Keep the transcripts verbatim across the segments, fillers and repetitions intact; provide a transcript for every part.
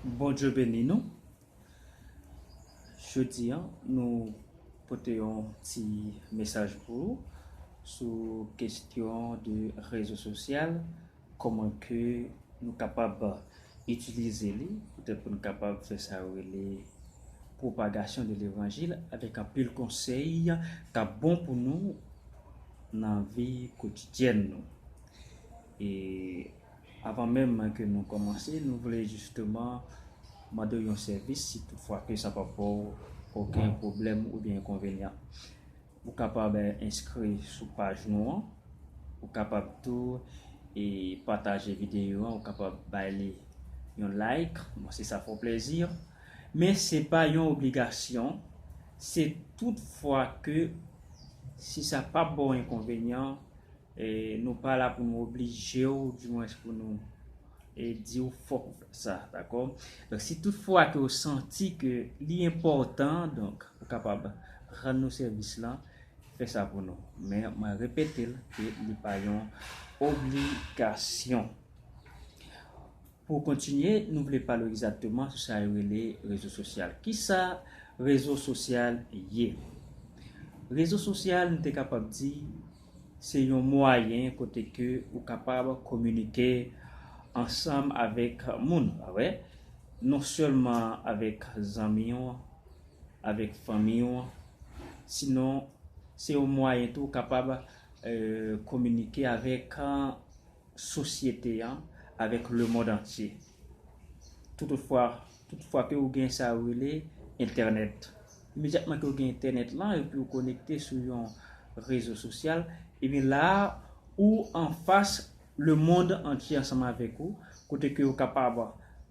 Bondye beni nou. Jodi a, nou pote yon ti mesaj pou ou sou kesyon de rezo sosyal, kòman ke nou kapab itilize li, poutèt pou nou kapab fè sa yo rele pwopagasyon de levanjil, avèk anpil konsèy k ap bon pou nou nan vi kotidyèn nou. E avan menm ke nou kòmanse, nou vle jisteman mande w yon sèvis, si toutfwa ke sa p ap ba w okenn pwoblèm oubyen enkonvenyan. Ou kapab enskri sou paj nou an. Ou kapab tou e pataje videyo an, ou kapab bay li yon like, mwen se sa fè w plezi. Men se pa yon obligasyon, se toutfwa ke si sa p ap ba w enkonvenyan, e nou pa la pou nou oblije w, dimwens pou nou e di w fòk ou fè sa, dakò? Donk, si toutfwa ke w santi ke li enpòtan, donk, ou kapab rann nou sèvis lan, fè sa pou nou. Men, mwen repete l ke li pa yon obligasyon. Pou kontinye, nou vle pale w egzakteman sou sa yo rele rezo sosyal. Kisa rezo sosyal ye? Rezo sosyal, nou te kapab di, se yon mwayen kote ke ou kapab kominike ansanm avèk moun, pa vre? Non sèlman avèk zanmi w, avèk fanmi w, sinon se yon mwayen tou ou kapab e, kominike avèk e, sosyete an, avèk lemonn antye. Toutfwa, toutfwa ke ou gen sa yo rele entènèt. Imedyatman ke ou gen entènèt lan epi ou konekte sou yon rezo sosyal, ebyen la a, ou anfas lemonn antye ansanm avèk ou, kote ke ou kapab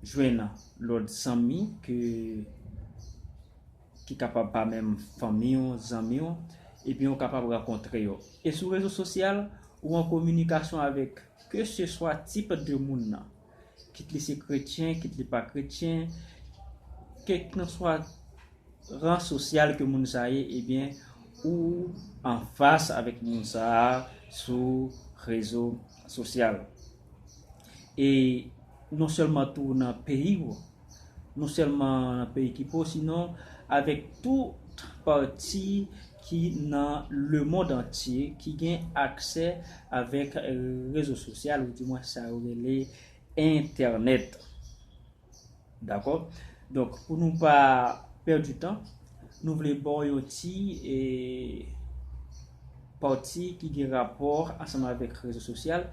jwenn lòt zanmi ke ki kapab pa menm fanmi w, zanmi w, ebyen ou kapab rankontre yo. E sou rezo sosyal, ou an kominikasyon avèk keseswa tip de moun nan. Kit li se kretyen, kit li pa kretyen, kèlkanswa ran sosyal ke moun sa ye, ebyen ou anfas avèk moun sa a sou rezo sosyal. E non sèlman tou nan peyi w, non sèlman nan peyi ki po, sinon avèk tout pati ki nan lemonn antye ki gen aksè avèk rezo sosyal, ou dimwen sa yo rele entènèt. Dakò? Donk, pou nou pa pèdi tan, nou vle ba w yon ti e, pati ki gen rapò ansanm avèk rezo sosyal,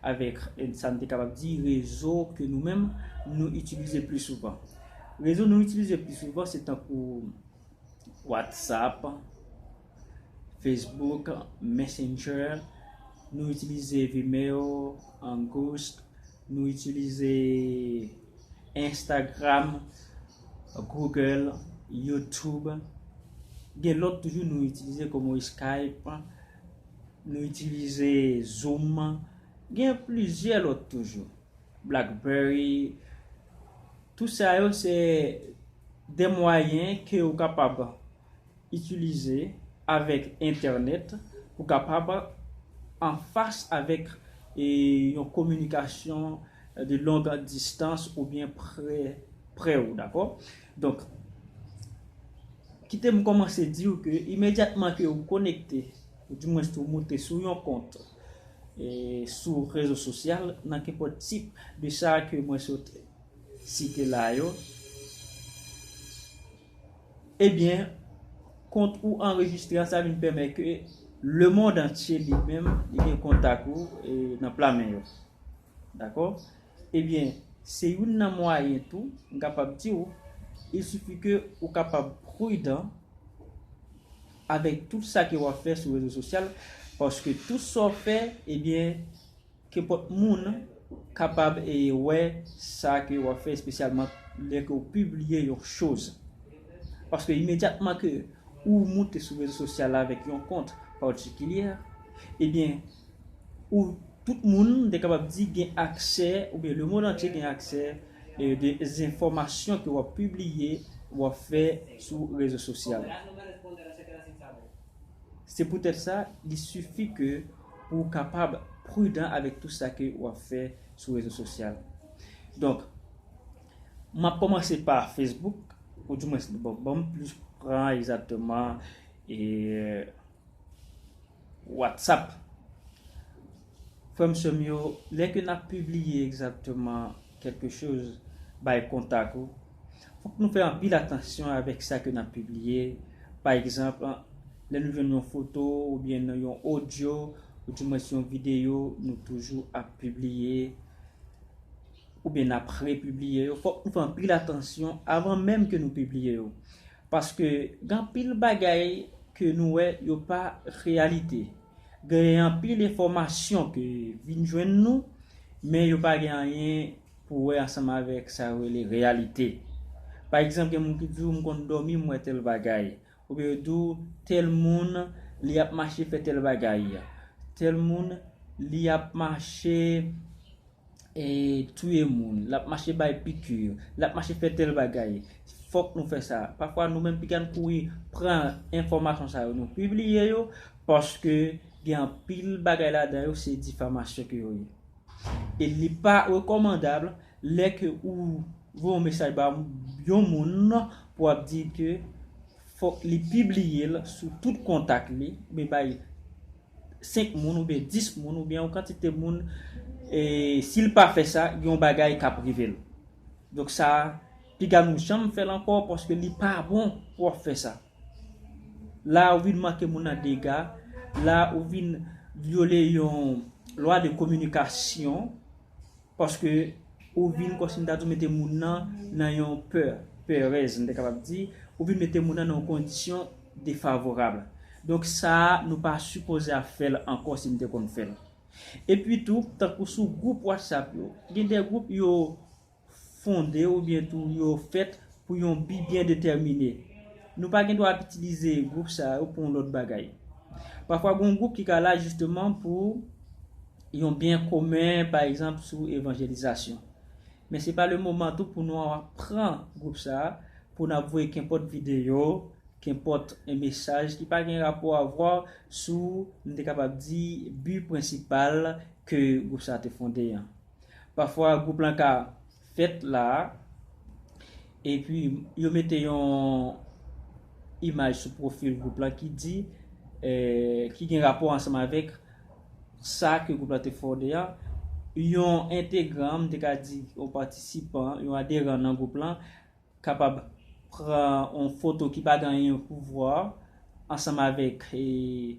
avèk e, sa n te kapab di rezo ke nou menm nou itilize pli souvan. Rezo nou itilize pli souvan se tankou WhatsApp, Facebook, Messenger, nou itilize Vimeo, Angoust, nou itilize Instagram, Google, YouTube. Gen lòt toujou nou itilize kòm Skype, nou itilize Zoom. Gen plizyè lòt toujou. BlackBerry. Tout sa yo se de mwayen ke ou kapab itilize avèk entènèt pou kapab anfas avèk e, yon kominikasyon de long distans oubyen prè, prè ou, dakò? Donk, kite m kòmanse di w ke imedyatman ke ou konekte, ou dimwens ou moute sou yon kont e, sou rezo sosyal, nan kenpòt tip de sa ke mwen sot site la yo, ebyen, kont ou anrejistre an, sa vin pèmèt ke lemonn antye li menm, li gen kontak ou e, nan pla men yo. Dakò? Ebyen, se youn nan mwayen tou, m kapab di w, il suffit ke ou kapab pridan avèk tout sa ke w ap fè sou rezo sosyal, paske tout sa w fè, ebyen, kenpòt moun kapab e wè sa ke w ap fè, espesyalman lè ke w pibliye yon choz. Paske imedyatman ke ou moute sou rezo sosyal la avèk yon kont patikilyè, ebyen, ou, tout moun te kapab di gen aksè, oubyen lemonn antye gen aksè e, de enfòmasyon ke w ap pibliye, w ap fè sou rezo sosyal. Se poutèt sa, li sifi ke pou w kapab pridan avèk tout sa ke w ap fè sou rezo sosyal. Donk, M ap kòmanse pa Facebook, ou di mwen, bon, ban m plis pran egzakteman e WhatsApp. Frè m, sè m yo, lè ke n ap pibliye egzakteman kèlke choz bay kontak ou, fòk nou fè anpil atansyon avèk sa ke n ap pibliye. Pa egzanp, lè nou jwenn yon foto oubyen nan yon odyo, ou di mwen yon videyo, nou toujou ap pibliye oubyen n ap repibliye yo, fòk nou fè anpil atansyon avan menm ke nou pibliye yo. Paske gen anpil bagay ke nou wè yo pa reyalite. Gen anpil enfòmasyon ke vin jwenn nou, men yo pa gen anyen pou wè ansanm avèk sa yo rele reyalite. Pa egzanp, gen moun ki di w, "M konn dòmi, m wè tèl bagay." Oubyen yo di w, "Tèl moun, li ap mache fè tèl bagay. Tèl moun, li ap mache e touye moun, l ap mache bay piki, l ap mache fè tèl bagay." Fòk nou fè sa. Pafwa, nou menm, piga n kouri pran enfòmasyon sa yo, nou pibliye yo, paske gen anpil bagay ladan yo, se difamasyon ke yo ye. E li pa rekòmandab lè ke ou voye yon mesaj ba yon moun pou ap di ke fòk li pibliye l sou tout kontak li, oubyen bay senk moun oubyen dis moun oubyen yon kantite moun, e si l pa fè sa, gen yon bagay k ap rive l. Donk sa, piga nou janm fè l ankò, paske li pa bon pou w ap fè sa. La ou vin manke moun nan dega, la ou vin vyole yon lwa de kominikasyon, paske ou vin, kòmsi m ta di w, mete moun nan nan yon pè, pèrèz, m te kapab di, ou vin mete moun nan nan yon kondisyon defavorab. Donk sa, nou pa sipoze ap fè l ankò si n te konn fè l. Epi tou, tankou sou gwoup WhatsApp yo, gen de gwoup yo fonde oubyen tou yo fèt pou yon bi byen detèmine. Nou pa gen dwa ap itilize gwoup sa yo pou yon lòt bagay. Pafwa, gen yon gwoup ki ka la jisteman pou yon byen komen, pa egzanp, sou evanjelizasyon. Men se pa le moman tou pou nou ap pran gwoup sa a, pou n ap voye kenpòt videyo, kenpòt mesaj ki pa gen rapò avwa sou, m te kapab di, bi prensipal ke gwoup sa a te fonde an. Pafwa, gwoup lan ka fèt la, epi yo mete yon imaj sou pwofil gwoup lan ki di, eh, ki gen rapò ansanm avèk sa ke gwoup la te fonde an. Yon entegran, m te ka di, yon patisipan, yon aderan nan gwoup lan, kapab pran yon foto ki pa gen anyen pou vwa ansanm avèk, e,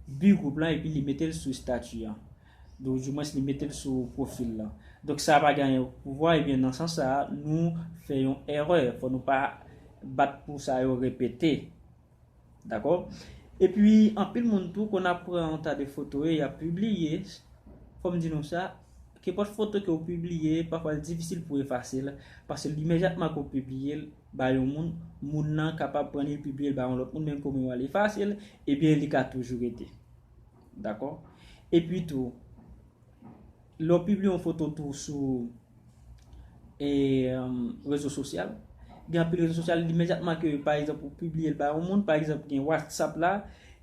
bi gwoup lan, epi li mete l sou estati an. Donk, di mwens, li mete l sou pwofil lan. Donk, sa pa gen anyen pou vwa, ebyen, nan sans sa, nou fè yon erè. Fò nou pa bat pou sa yo repete. Dakò? Epi, anpil moun tou konn ap pran yon ta de foto yo, y ap pibliye. Fò m di nou sa, kenpòt foto ke w pibliye, pafwa l difisil pou efase l, paske imedyatman ke w pibliye l ba yon moun, moun nan kapab pran li, pibliye l ba yon lòt moun, menm ke w menm w al efase l, ebyen, li ka toujou rete. Dakò? Epi tou, lè w pibliye yon foto tou sou, e, rezo sosyal, gen anpil rezo sosyal, imedyatman ke, pa egzanp, ou pibliye l ba yon moun, pa egzanp, gen WhatsApp la,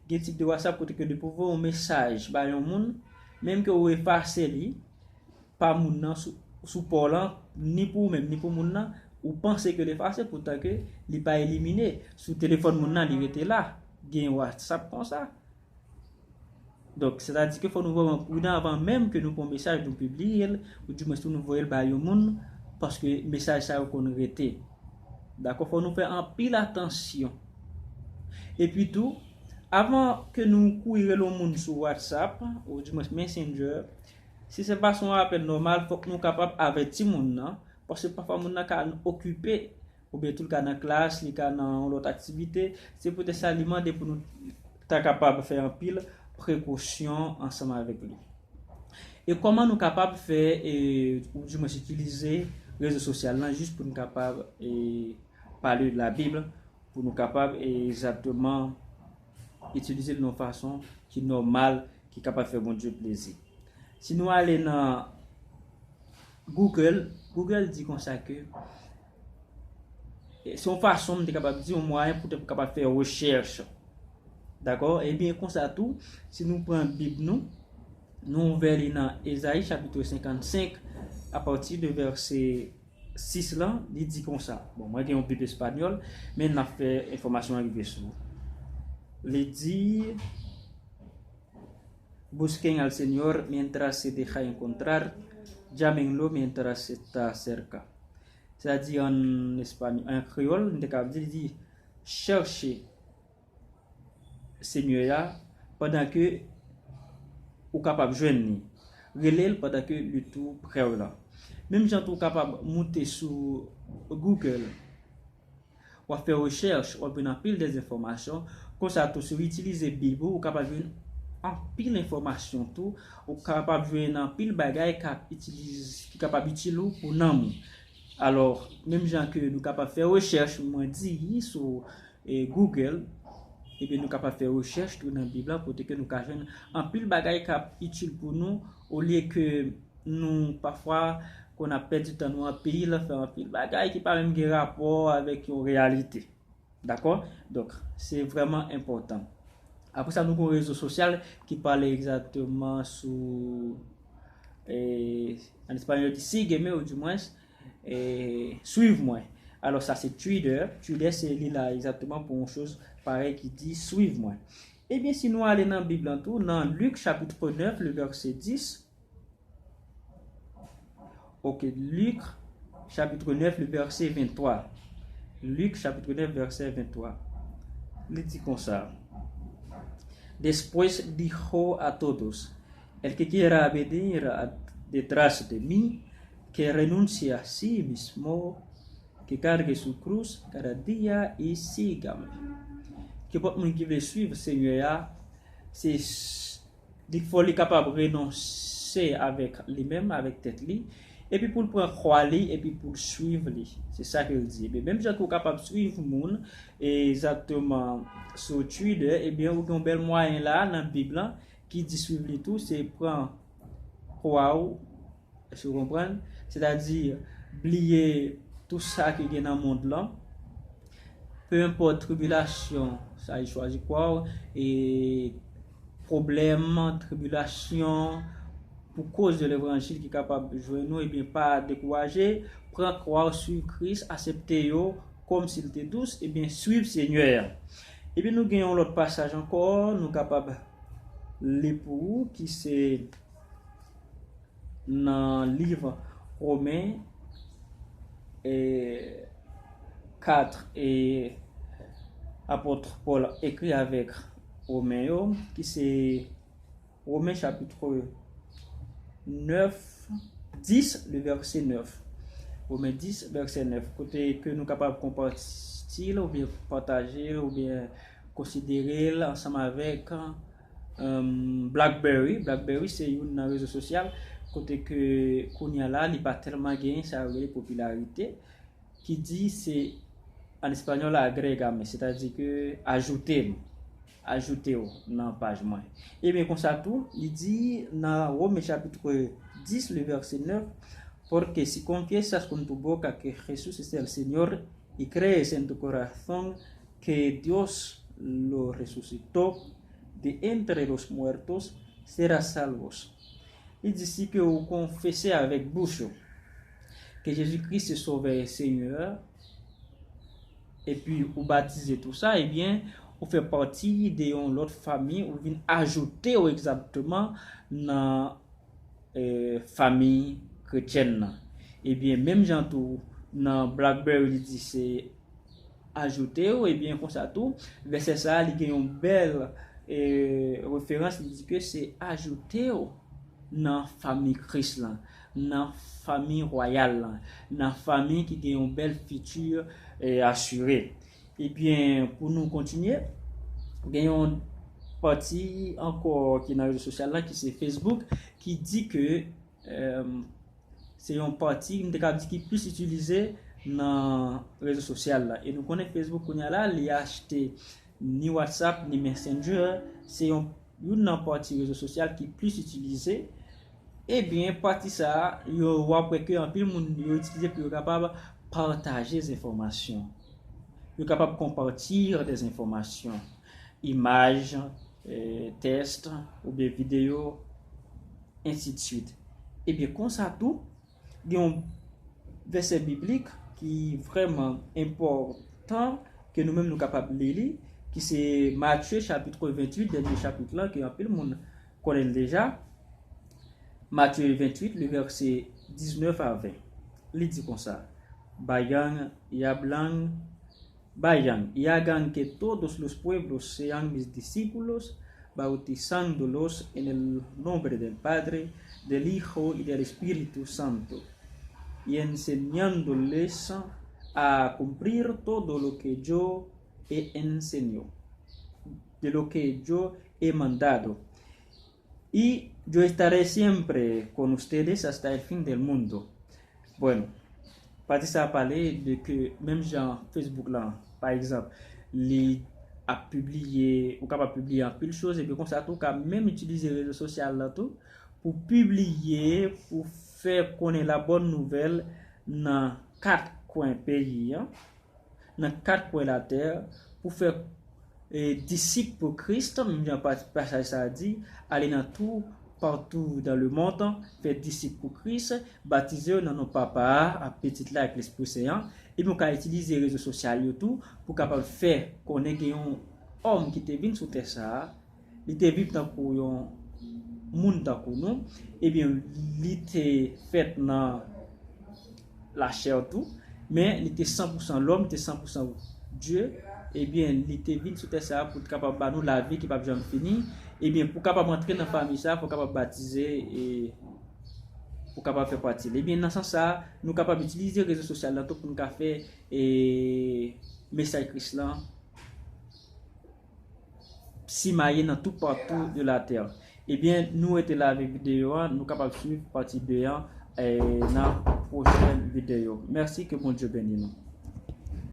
gen tip de WhatsApp kote ke depi w voye yon mesaj ba yon moun, menm ke w efase li pa moun nan sou, sou pa w lan, ni pou ou menm, ni pou moun nan, ou panse ke l efase, poutan ke li pa elimine. Sou telefòn moun nan, li rete la. Gen WhatsApp konsa. Donk, sètadi ke fò nou vrèman pridan avan menm ke nou pran mesaj, nou pibliye l, ou di mwens tou nou voye l ba yon moun, paske mesaj sa yo konn rete. Dakò, fò nou fè anpil atansyon. Epi tou, avan ke nou kouri rele yon moun sou WhatsApp, ou di mwens Messenger, si se pa sou yon apèl nòmal, fòk nou kapab avèti moun nan, paske pafwa moun nan ka okipe, oubyen tou l ka nan klas, li ka nan yon lòt aktivite. Se poutèt sa li mande pou nou ta kapab fè anpil prekosyon ansanm avèk li. E kòman nou kapab fè, e, ou di mwens itilize rezo sosyal lan jis pou nou kapab, e, pale de Labib, pou nou kapab, e, egzakteman itilize l nan yon fason ki nòmal, ki kapab fè Bondye plezi. Si nou ale nan Google, Google di konsa ke, e, se yon fason, m te kapab di, yon mwayen pou te kapab fè rechèch. Dakò? Ebyen, konsa tou, si nou pran Bib nou, nou ouvè li nan Ezayi chapit senkannsenk, apati de vèsè sis lan, li di konsa. Bon, mwen gen yon bib espanyòl, men n ap fè enfòmasyon an rive sou ou. Li di, Busquen al Señor mientras se deja encontrar, llámenlo mientras está cerca. Sètadi an espany, an kreyòl, nou te ka di, li di, chèche Senyè a pandan ke ou kapab jwenn li. Rele l pandan ke li tou prè w lan. Menm jan tou, ou kapab moute sou Google, w ap fè rechèch, w ap jwenn anpil de enfòmasyon. Konsa tou, si w itilize Bib ou, ou kapab jwenn anpil enfòmasyon tou. Ou kapab jwenn anpil bagay k ap itilize, ki kapab itil ou pou nanm ou. Alò, menm jan ke nou kapab fè rechèch, mwen di, sou e Google, ebyen nou kapab fè rechèch tou nan Bib la, kote ke nou ka jwenn anpil bagay k ap itil pou nou, olye ke nou pafwa konn ap pèdi tan nou an pil, fè anpil bagay ki pa menm gen rapò avèk yon reyalite. Dakò? Donk, se vrèman enpòtan. Apre sa, nou gen yon rezo sosyal ki pale egzakteman sou, e, an espanyòl yo di sígueme, ou dimwens, e, swiv mwen. Alò, sa se Twitter. Twitter, se li la egzakteman pou yon choz parèy ki di swiv mwen. Ebyen, si nou ale nan Bib lan tou, nan Lik chapitre neuf, le verset dix, ok, Lik chapitre neuf, le verset vingt-trois. Lik chapitre neuf, verset vingt-trois. Li di konsa. Después dijo a todos, el que quiera venir a- detrás de mí, que renuncie a sí mismo, que cargue su cruz cada día y sígame. Kenpòt moun ki vle swiv Senyè a, se s- li fò li kapab renonse avèk li menm, avèk tèt li, epi pou l pran kwa li, epi pou l swiv li. Se sa ke l di. Ebyen, menm jan ke w kapab swiv moun, egzakteman, sou Twitter, ebyen, ou gen yon bèl mwayen la, nan Bib lan, ki di swiv li tou, se pran kwa w, èske w konprann? Sètadi, bliye tou sa ki gen nan mond lan, pe enpòt tribilasyon, sa e chwazi kwa w, e pwoblèm, tribilasyon, pou koz de levanjil ki kapab jwenn ou, ebyen, pa dekouraje, pran kwa w, swiv Kris, aksepte yo kòm si l te dous, ebyen, swiv Senyè a. Ebyen, nou gen yon lòt pasaj ankò, nou kapab li pou ou, ki se nan liv Women, e, kat, e apot Pòl ekri avèk Women yo, ki se Women chapitre neuf, dix, le verset neuf. Women dix, verset neuf. Kote ke nou kapab konpati l, oubyen pataje l, oubyen konsidere l ansanm avèk, um, BlackBerry. BlackBerry se youn nan rezo sosyal kote ke kounye a la, li pa tèlman genyen sa yo rele popilarite, ki di se, an espanyòl, agrégame, sètadi ke ajoute m, ajoute w nan paj mwen. Ebyen, konsa tou, li di nan Women chapitre dix, le verset neuf, Porque si confiesas con tu boca que Jesús es el Señor y crees en tu corazón que Dios lo resucitó de entre los muertos, serás salvos. Li di, si ke ou konfese avèk bouch ou ke Jezi Kris se Sovè e Senyè, epi ou batize tou sa, ebyen, ou fè pati de yon lòt fanmi, ou vin ajoute w egzakteman nan, e, fanmi kretyèn nan. Ebyen, menm jan tou, nan BlackBerry, li di se ajoute w, ebyen, konsa tou, vèsè sa a, li gen yon bèl, e, referans, li di ke se ajoute w nan fanmi Kris lan, nan fanmi wayal lan, nan fanmi ki gen yon bèl fiti, e, asire. Ebyen, pou nou kontinye, gen yon pati ankò ki nan rezo sosyal la, ki se Facebook, ki di ke, e, se yon pati, m te ka di, ki plis itilize nan rezo sosyal la. E nou konnen Facebook kounye a la, li achte ni WhatsApp, ni Messenger. Se yon, youn nan pati rezo sosyal ki plis itilize. Ebyen, pati sa a, yo, w ap wè ke anpil moun yo itilize pou yo kapab pataje zenfòmasyon. Yo kapab konpati dezenfòmasyon, imaj, e, tèks, oubyen videyo, ensidswit. Ebyen, konsa tou, gen yon vèsè biblik ki vrèman enpòtan ke nou menm nou kapab li li, ki se Matye chapit venntuit, dènye chapit la, ke anpil moun konnen l deja. Matye venntuit, le vèsè diznèf a ven. Li di konsa: Vayan y hablan, vayan y hagan que todos los pueblos sean mis discípulos, bautizándolos en el nombre del Padre, del Hijo y del Espíritu Santo, y enseñándoles a cumplir todo lo que yo he enseñado, de lo que yo he mandado. Y yo estaré siempre con ustedes hasta el fin del mundo. Bueno, pati sa a pale de ke menm jan Facebook la, pa egzanp, li ap pibliye, ou kapab pibliye anpil choz, epi konsa tou, ou ka menm itilize rezo sosyal la tou pou pibliye, pou fè konnen la bòn nouvèl nan kat kwen peyi an, nan kat kwen latè, pou fè e, disip pou Kris, menm jan pa- pasaj sa a di, ale nan tou, partout dans le monde, fè disip pou Kris, batize yo nan non Papa a, a Pitit la, ak Lespri Sen an. Epi ou ka itilize rezo sosyal yo tou pou kapab fè konnen gen yon òm ki te vin sou tè sa a, li te viv tankou yon moun tankou nou, ebyen, li te fèt nan lachè tou, men li te san pou san lòm, li te san pou san Dye, ebyen, li te vin sou tè sa a pou t kapab ba nou lavi ki p ap janm fini. Ebyen, pou kapab antre nan fanmi sa a, fò w kapab batize e pou kapab fè pati l. Ebyen, nan sans sa a, nou kapab itilize rezo sosyal la tou pou nou ka fè e, mesaj Kris lan simaye nan toupatou de latè. Ebyen, nou rete la avèk videyo a, nou kapab swiv pati de an e, nan pwochèn videyo. Mèsi, ke Bondye beni nou.